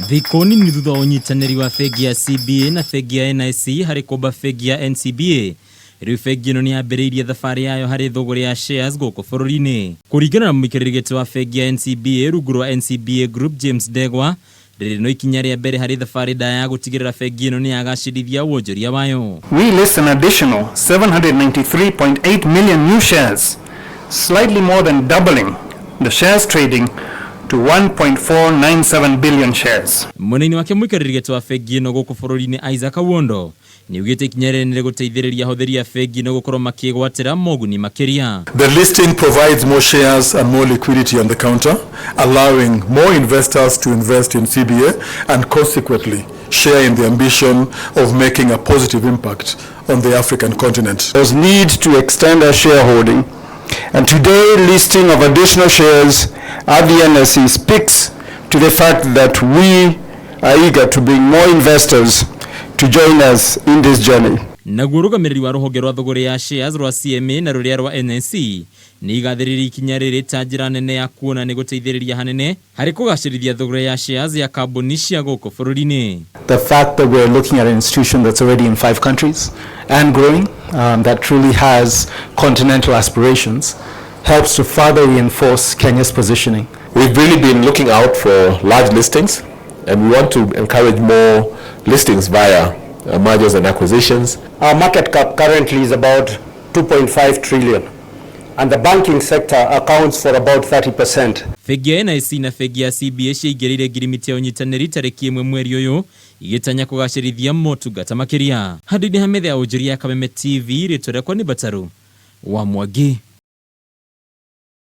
Thikũ nini thutha wa ũnyitanĩri wa bengi ya CBA na bengi ya NIC harĩ kũmba bengi ya NCBA, rĩu bengi ĩno nĩ yambĩrĩirie thabarĩ yayo harĩ thũgũrĩ ya shares gũkũ bũrũri-inĩ. Kũringana na mũikarĩri gĩtĩ wa bengi ya NCBA rungu rwa NCBA Group James Ndegwa, rĩrĩ no ikinya rĩa mbere harĩ thabarĩ ndaya ya gũtigĩrĩra bengi ĩno nĩ yagacĩrithia wonjoria wayo. We list an additional 793.8 million new shares, slightly more than doubling the shares trading to 1.497 billion shares. Mwena-inĩ wake mũikarĩri gĩtĩ wa bengi ĩno gũkũ bũrũri-inĩ Isaac Awondo nĩaugĩte ikinya rĩrĩ nĩ rĩgũteithĩrĩria ahũthĩri a bengi ĩno gũkorwo makĩgwatĩra moguni makĩria. The listing provides more shares and more liquidity on the counter, allowing more investors to invest in CBA and consequently share in the ambition of making a positive impact on the African continent. There's need to extend our shareholding, and today listing of additional shares at the NSE speaks to the fact that we are eager to bring more investors to join us in this journey. Naguo ũrũgamĩrĩri wa rũhonge rwa thũgũrĩ ya shares rwa CMA na rũrĩa rwa NSE nĩ igathĩrĩria ikinya rĩrĩ ta njĩra nene ya kuona nĩ gũteithĩrĩria hanene harĩ kũgacĩrithia thũgũrĩ ya shares ya kambuni cia gũkũ bũrũri-inĩ. The fact that we're looking at an institution that's already in 5 countries and growing, that truly has continental aspirations, helps to further reinforce Kenya's positioning. We've really been looking out for large listings, and we want to encourage more listings via mergers and acquisitions. Our market cap currently is about 2.5 trillion, and the banking sector accounts for about 30%. Bengi ya NIC na bengi ya CBA ciaingĩrĩire ngirimiti ya ũnyitanĩri tarĩki 1 mweri ũyũ igĩtanya kũgacĩrithia motungata makĩria. Handũ-inĩ ha metha ya ũnjũria ya Kameme TV, rĩtwa rĩakwa nĩ Bataru wa Mwangi.